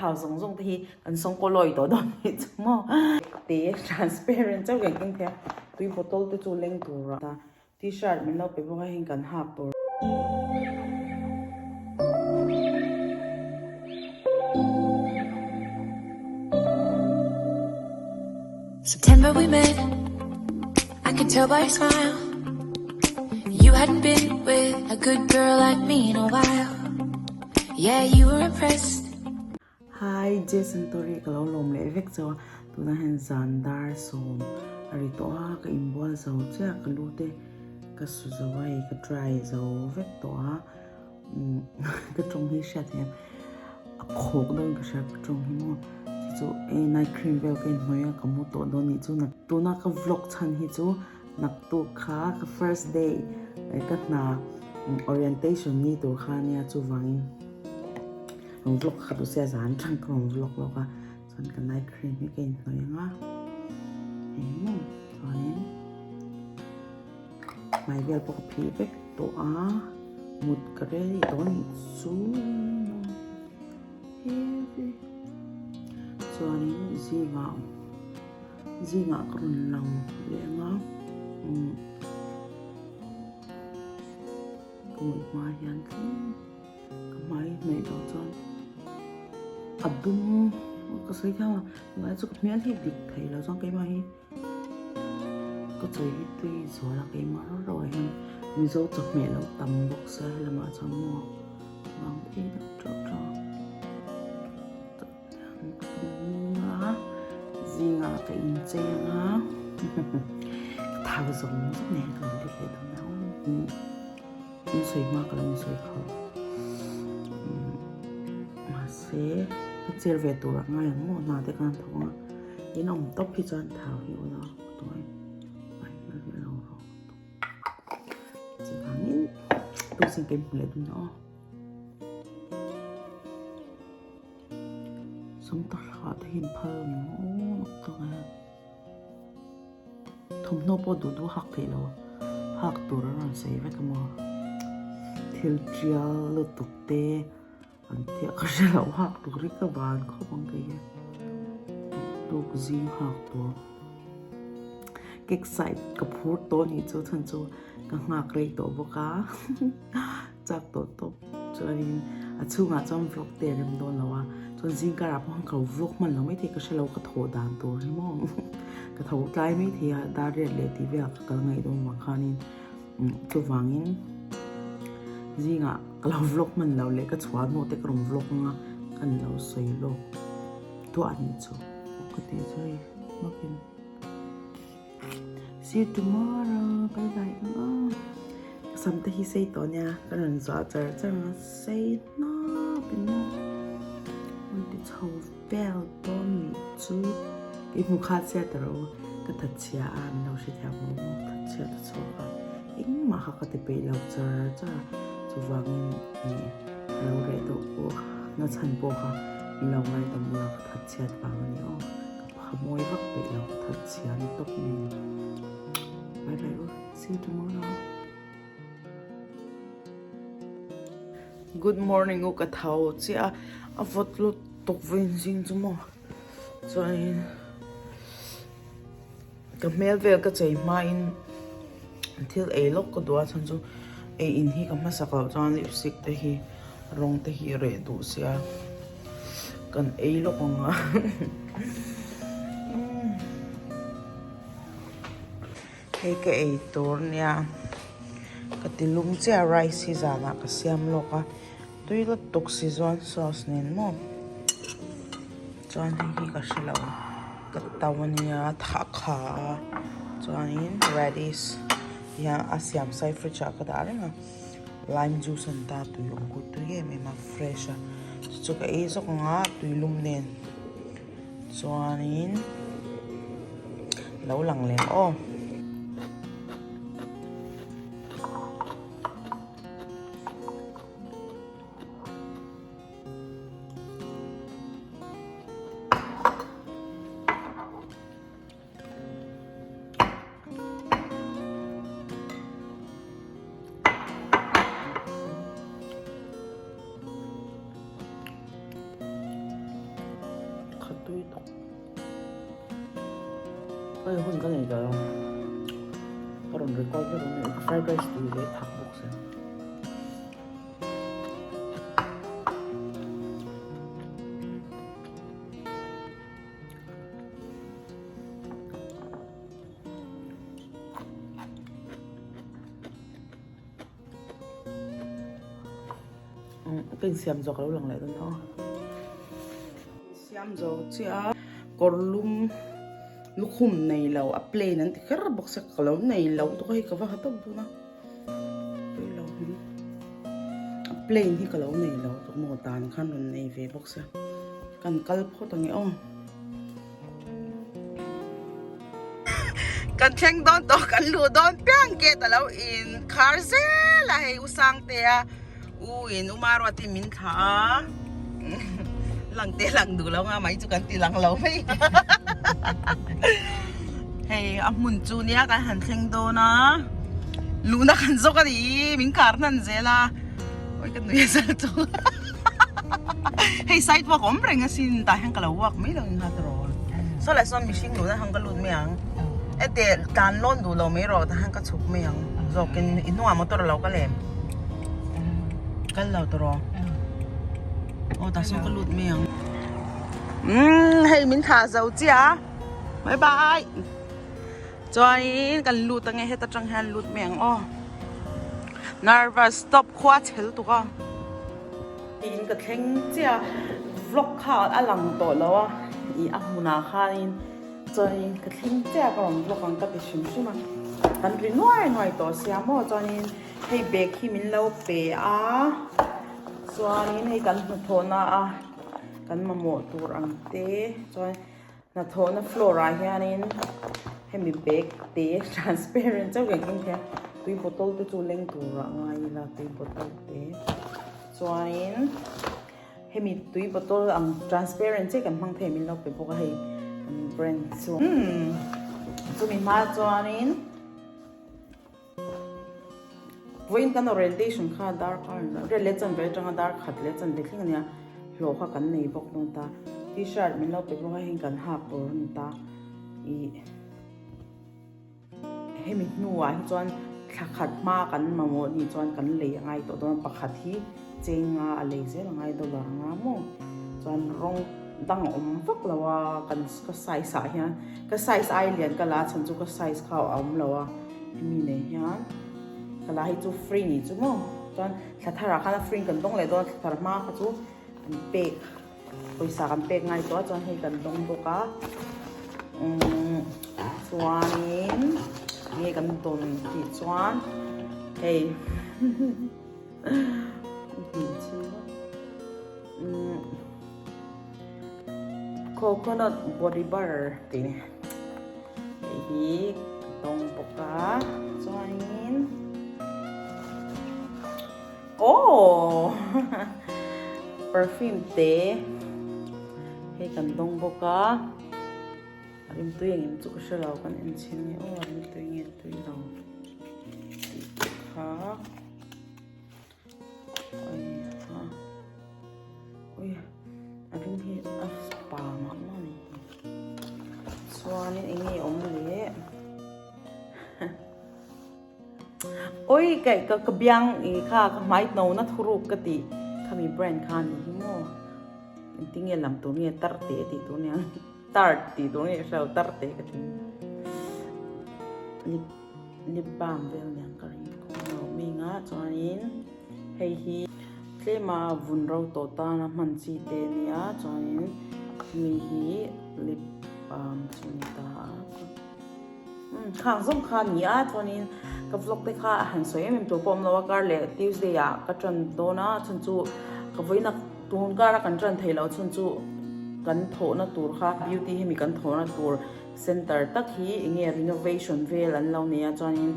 Thau zawng zawng te hi kan sawngkaw lawi tawh dawn nih chu maw. Te transparent chauh kan keng thei a, tui bottle te chu leng tur a t-shirt min lo pe bawk a heng kan hak tur. September we met, I could tell by your smile You hadn't been with a good girl like me in a while Yeah, you were impressed Hi, Jason Tori ka lo lawm leh vek chauh a, tunah hian zan dar sawm a ri tawh a, ka inbual zo chiah ka lu te ka su zo a hei ka dry zo vek tawh a, ka tawng hi hriat hian a khawk dawn ka hria ka tawng hi maw chu chu e night cream vel ka inhnawih a ka mu tawh dawn nih chu tuna ka vlog chhan hi chu naktuk kha ka first day ka hna orientation ni tur kha ania chuvangin rawn vlog kha duh sia zan tang ka rawn vlog lawk a chuan ka night cream hi ka inhnawih ang a engemaw chuanin. Hmai vel pawh ka phih vek tawh a, mut ka ready tawh a nih chu heavy chuanin zingah zingah ka rawn lang leh ang a umm ka mut hma hian tlem ka hmai hnaih loh chuan a dum ka sawi thiam a tunlai chu ka hmel hi dik thei lo chuan keimah hi. Ka chawi hi tui zual a keimah rawh rawh ah hian Mizo chawhmeh lo tam bawk sia helamah chuan maw vang phei deuh teuh teuh a zingah ka inchei ang a ka thau zawng zawng nen ka rawn let leh dawn a in sawi hma ka lo insawi kha mahse ka cher ve tur a ngai ang maw hna te khan thawk ang a. In awm tawp hi chuan thau hi ula ka tuai mai vel hi a lo rawk tawp. Chuvangin tusin ka inhmu leh dun aw. Sum ta hla te hi in phal ni maw nak tak a hian. Thawmhnaw pawh duh duh hak theih lo hak tur a rawn sawi vek a maw. Thil tial lutuk te. An tiah ka hre loh hak tur hi ka van khawp ang kei hi tuk zing hak tur cake side ka phur tawh anih chu chhan chu ka nghak rei tawh bawk a chak tawh tawp chuanin a chhungah chuan vlog te a rem dawn lo a chuan zing karah pawh ka lo vlog hman lo maithei ka hre lo ka thawh dan tur hi maw ka tho tlai maithei a dar riat leh tih velah ka kal ngaih dawn vang khanin. Chuvangin zingah ka lo vlog hman lo leh ka chhuah hnu te ka rawn vlog anga ka ni lo sawi lawk duah a nih chu ka tih chu hei hmakin see you tomorrow bye bye ang aw ka sam te hi sei tawh nia ka rawn zuah char char ang a sei hnap in maw rawn ti chho vel dawn nih chu i hmu kha chiah ta rawh u ka that chhia a min lo hrethiam maw maw that chhia ta chhuak a engmah kha ka ti peih lo char char a chuvangin ih ka lo reh deuh pawh na chhan pawh kha min lo ngaidam ula ka that chhiat vang a ni aw ka pha mawi vak peih lo ka that chhia ni tawp mai a ni bye bye u see you tomorrow. Good morning u ka tho chiah a a vawt lut tawk vawiin zing chu maw chuanin ka hmel vel ka chei hmain thil ei lawk ka duh a chhan chu ei in hi ka hmasak loh chuan lipstick te hi rawng te hi reh duh sia kan ei lawk ang a. Hei ka ei tur nia ka ti lum chiah rice hi zanah ka siam lawk a tui lutuk sichuan sauce nen maw chuan hei hi ka hre lo ka tau ania thah kha a chuanin radish hian a siam sai fridge ah ka dah reng a lime juice an ta tui awm kut tui em em a fresh a chu chu ka ei zawk ang a tui lum nen. Chuanin lo lang leh aw. kha tui tawk. Hei hun ka nei tawh lo. Ka rawn record vek ang e. Fried rice tui leh thak bawk sia. Ka insiam zawk lo lang leh dawn a. Siam zo chiah a kawr lum lukhum nei lo a plain an ti kher bawk sia ka lo nei lo tawk a hei ka va ha tawp dawn a tui lo hi a plain hi ka lo nei lo tawk maw dan khan rawn nei ve bawk sia kan kal phawt ang e aw. Kan thleng dawn tawh kan luh dawn piang gate a lo in khar zel a hei u Sangtea u in u Maruati min thlah a lang te lang duh lo nga mai chu kan ti lang lo mai hei a hmun chu nia kan han thleng dawn a luhna kan zawk a ni min khar hnan zel a oi ka nui zal chu hei sidewalk awm reng asin tah hian ka lo walk mai lo in nghat rawh saw lah sawn mihring luhna hang ka lut mai ang heti tlan lawn duh lo mai rawh tah hian ka chhuk mai ang zawkin i hnungah motor a lo kal em kal lo tawh rawh aw tah sawn ka lut mai ang umm hei min thlah zo chiah a bye bye chuanin kan lut ange heta tang hian lut mai ang aw nervous stop khua chhel tuk a. Tiin ka thleng chiah a, vlog kha a lang tawh lo a, ih a hmunah khanin chuanin ka thleng chiah a ka rawn vlog ang ka ti hrim hrim a, kan ri nuai nuai tawh sia maw chuanin hei bag hi min lo pe a, chuanin hei kan hnathawhna a kan mamawh tur ang te chuan hnathawhna floor ah hianin hemi bag te transparent chauh kan keng thei a tui bottle te chu leng turah ngai ila tui bottle te chuanin hemi tui bottle ang transparent chiah kan hmang thei min lo pe bawk a hei kan brand chu umm chumi hma chuanin. Vawiin kan orientation kha darkar riat leh chanve atanga dar khat leh chanve thleng ania hlawh kha kan nei bawk dawn ta t-shirt min lo pe bawk a heng kan hak tur a ni ta ih hemi hnuah hi chuan thla khat hma kan mamawh nih chuan kan lei a ngai tawh dawn a pakhat hi cheng nga a lei zel a ngai dollar nga maw chuan rawng dang a awm vak lo a kan ka size ah hian ka size ai lian ka la chhan chu ka size kha a awm lo a. Hemi nei hian ka la hi chu free ni chu maw chuan thla thar ah khan a free kan dawng leh dawn a thla thar hma kha chu kan pek pawisa kan pek ngai tawh a chuan hei kan dawng bawk a umm chuanin enge kan dawn tih chuan hei umm coconut body butter tih ni. Hei hi ka tawng bawk a chuanin aww perfume te hei kan dawng bawk a a rimtui engem chu ka hre lo kan en chhin nge aw a rimtui nge tui lo tih te kha ui a ring hi a pa mah mah a ni chuanin eng nge awm le ui ka ka ka biang ih kha ka hmai no na thuruk ka tih khami brand kha a ni hi maw engtin nge lam tur nge tar teh tih tur nia tart tih tur nge ka hre lo tar teh ka ti lip lip balm vel nen ka ring khawm lo mi nga chuanin hei hi tlema vun ro tawh tana hman chi te a nia chuanin mi hi lip balm chu a ni ta a umm khang zawng kha a ni a chuanin ka vlog te kha a han sawi em em tur pawh a awm lo a kar leh tuesday ah ka tan dawn a chhan chu ka vawiin a tun kar a kan tan theih loh chhan chu kan thawhna tur kha beauty hemi kan thawhna tur. Center tak hi enge renovation vel an lo nei a chuanin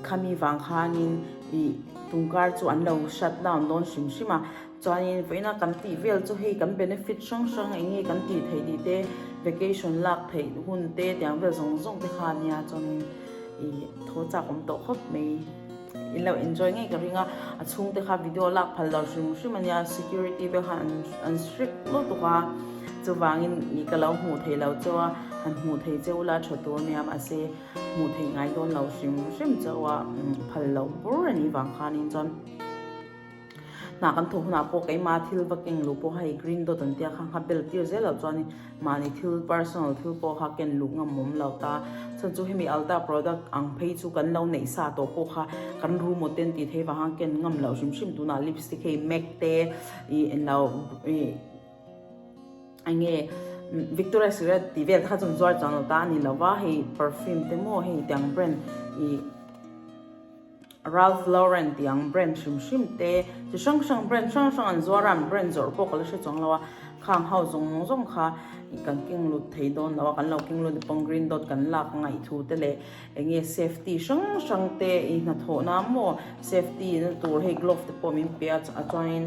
khami vang khanin ih tungkar chu an lo shut down dawn hrim hrim a chuanin vawiina kan tih vel chu hei kan benefit hrang hrang enge kan tih theih tih te vacation lak theih hun te tiang vel zawng zawng te kha ania chuanin ih thaw chak awm tawh khawp mai in lo enjoy ngei ka ring a a chhungte kha video lak phal lo hrim hrim ania security vel khan an strict lutuk a. Chuvangin i ka lo hmuh theih lo chauh a, han hmuh theih cheu la tha tur nia mahse hmuh theih ngai dawn lo hrim hrim chauh a phal loh bur a nih vang khanin chuan hna kan thawh hunah pawh keimah thil va keng luh pawh hei green dot an tia kha ngha bel tir zel loh chuan mahni thil personal thil pawh kha ken luh ngam awm lo ta chhan chu hemi alta product ang phei chu kan lo neih sa tawh pawh kha kan room aw ten tih theih vang khan ken ngam loh hrim hrim tunah lipstick hei mac te ih englo ih. Enge Victoria Secret tih vel te kha chuan zuar chuang lo ta a ni lo va, hei perfume te maw hei tiang brand ih Ralph Lauren tih ang brand hrim hrim te chi hrang hrang brand hrang hrang an zuar a an brand zawrh pawh ka la hre chuang lo a, khang ho zawng zawng kha ih kan keng lut thei dawn lo a, kan lo keng lut pawng green dot kan lak ngaih thu te leh enge safety hrang hrang te ih hnathawhna maw safety na tur hei glove te pawh min pe a chuanin.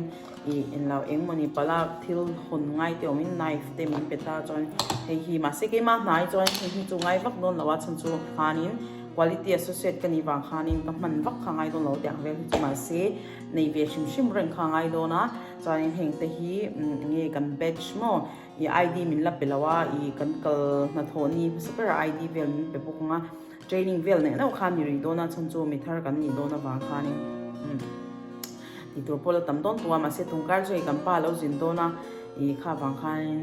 Ih englo eng mawni pala thil hawn ngai te awmin knife te min pe ta chuan hei hi mahse keimah hnai chuan hei hi chu ngai vak dawn lo a chhan chu khanin quality associate ka nih vang khanin ka hman vak kha ngai dawn lo tih ang vel hi chu mahse nei ve hrim hrim reng kha ngai dawn a chuanin heng te hi enge kan batch maw ih ID min la pe lo a ih kan kal hnathawh ni hmasa ber a ID vel min pe bawk ang a training vel neuh neuh kha ni rih dawn a chhan chu mi thar kan nih dawn avang khanin umm. Tih tur pawh la tam dawn tua mahse tungkar chu hei kan pa lo zin dawn a ih kha vang khanin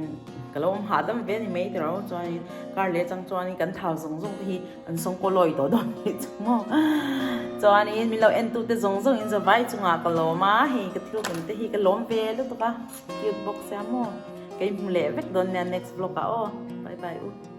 ka lo awm hahdam ve a ni mai tiraw chuanin kar leh chang chuanin kan thau zawng zawng te hi an sawng kaw lawi tawh dawn anih chu maw chuanin min lo en tu te zawng zawng in zavai chungah ka lawm a hei ka thil ken te hi ka lawm ve lutuk a cute bawk sia maw ka inhmu leh vek dawn nia next vlog ah aw bye bye u.